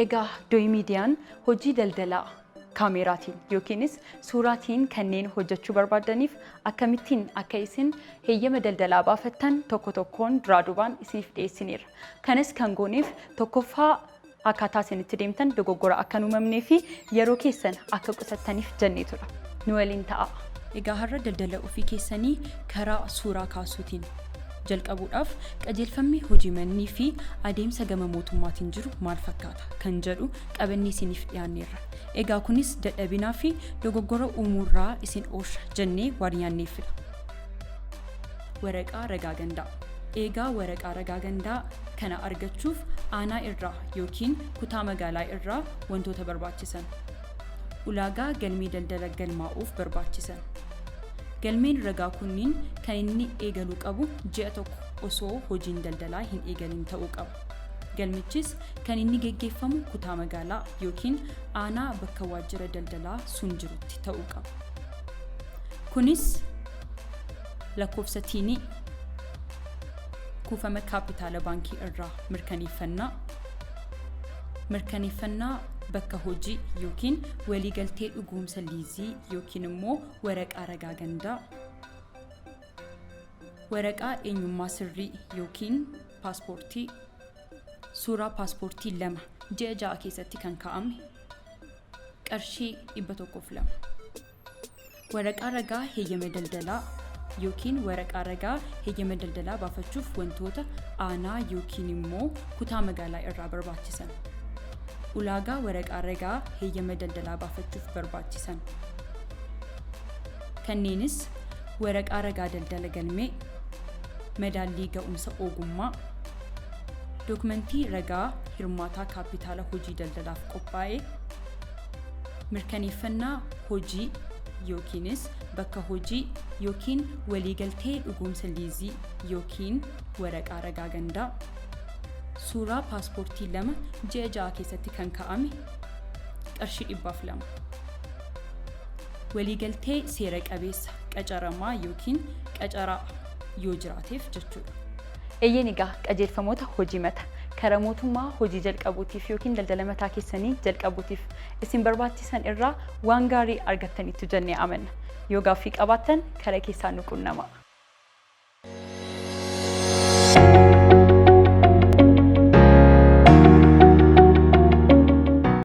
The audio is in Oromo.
Egaa Doyi Miidiyaan hojii daldalaa kaameeraatiin yookiinis suuraatiin kanneen hojjechuu barbaaddaniif akkamittiin akka isin heeyyama daldalaa baafattan tokko tokkoon duraa duubaan isiniif dhiyeessineerra. Kanas kan gooneef tokkoffaa akkaataa isin itti deemtan dogoggora akka hin uumamnee fi yeroo keessan akka qusattaniif jenneetudha. Nu waliin ta'aa. Egaa har'a daldala ofii keessanii karaa suuraa kaasuutiin jalqabuudhaaf qajeelfamni hojii mannii fi adeemsa gama mootummaatiin jiru maal fakkaata kan jedhu qabannee isiniif dhiyaanneerra. Egaa kunis dadhabinaa fi dogoggora uumuurraa isin oolcha jennee waan yaanneeffidha. Waraqaa ragaa gandaa. Eegaa waraqaa ragaa gandaa kana argachuuf aanaa irraa yookiin kutaa magaalaa irraa wantoota barbaachisan. Ulaagaa galmee daldala galmaa'uuf barbaachisan. Galmeen ragaa kunniin kan inni eegaluu qabu ji'a tokko osoo hojiin daldalaa hin eegalin ta'uu qaba. Galmichis kan inni geggeeffamu kutaa magaalaa yookiin aanaa bakka waajjira daldalaa sun jirutti ta'uu qaba. Kunis lakkoofsa tiinii, kuufama kaapitaala baankii irraa mirkaneeffannaa, mirkaneeffannaa bakka hojii yookiin waliigaltee dhugoomsa liizii yookiin immoo waraqaa ragaa gandaa, waraqaa eenyummaa sirrii yookiin paaspoortii, suuraa paaspoortii 2 ji'a 6 keessatti kan kaa'ame, qarshii 102. Waraqaa ragaa heeyyama daldalaa yookiin waraqaa ragaa heeyyama daldalaa baafachuuf wantoota aanaa yookiin immoo kutaa magaalaa irraa barbaachisan. Ulaagaa waraqaa ragaa heeyyama daldalaa baafachuuf barbaachisan. Kanneenis waraqaa ragaa daldala galmee, madaallii ga'umsa ogummaa, dookumentii ragaa hirmaataa kaappitaala hojii daldalaaf qophaa'e, mirkaneeffannaa hojii yookiinis bakka hojii yookiin waliigaltee dhugoomsa liizii yookiin waraqaa ragaa gandaa, suuraa paaspoortii 2 ji'a 6 keessatti kan kaa'ame, qarshii 102. Waliigaltee seera qabeessa qacaramaa yookiin qacaraa yoo jiraateef jechuudha. Eeyyeen, egaa qajeelfamoota hojii mata kara mootummaa hojii jalqabuutiif yookiin daldala mataa keessanii jalqabuutiif isin barbaachisan irraa waan gaarii argattaniittu jennee amanna. Yoo gaaffii qabaattan kara keessaan nu qunnamaa.